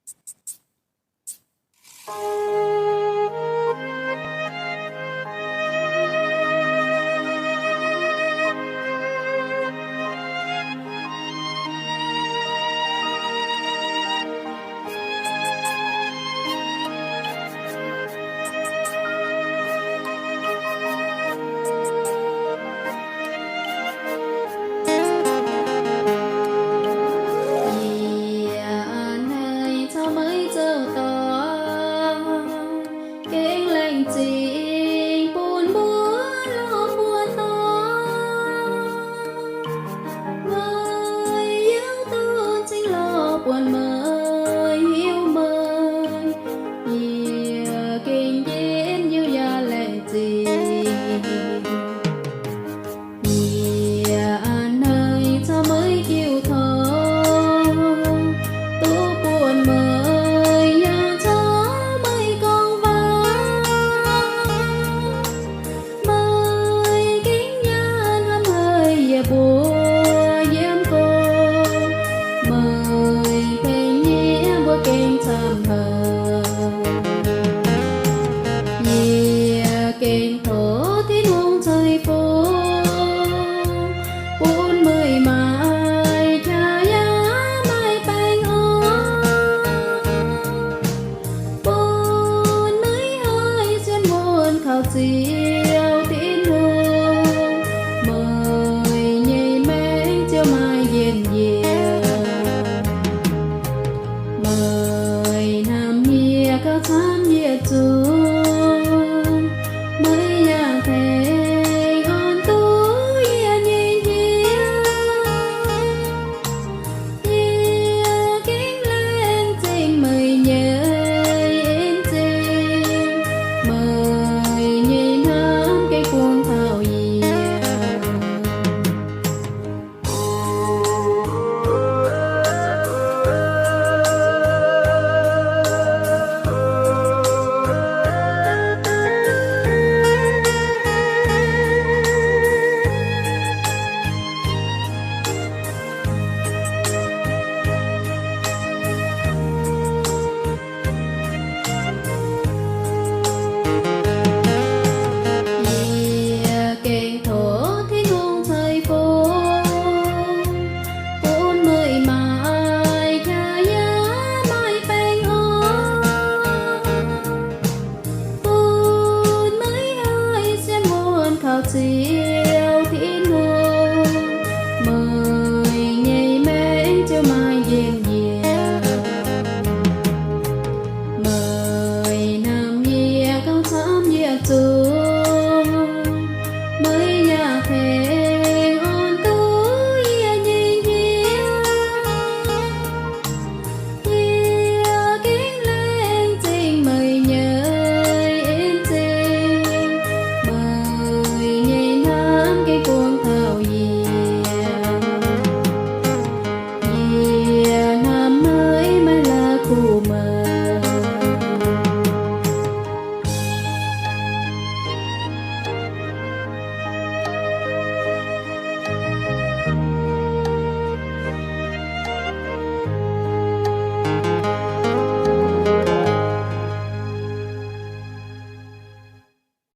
Yie a'hneiv caux meih zoux dorn, gengh laengz zingh bun mbuo lorz buoz-ndoqv. Meih yiem dorn cingx lorz buonc meih hiuv meih. Yie gengh njiec yiu yaac laengz zingh. Yie a'hneiv caux meih jiu tong, duqv buonc meih yaac caux meih gorngv waac. Meih gengh nyaanh hnamv haic yie mbuo yiem go. Meih tengx yie mbuo gengh camv haic. Yie gengh tov Tin-Hungh ceix fuqv bun meih maaih qaqv yaac maaih baengh orn, bun meih haih zien muonc kaux Ziouv Tin-Hungh, meih nyei maengc ziouc maaih njien-youh. Meih hnamv yie gauh camv yietc zungv.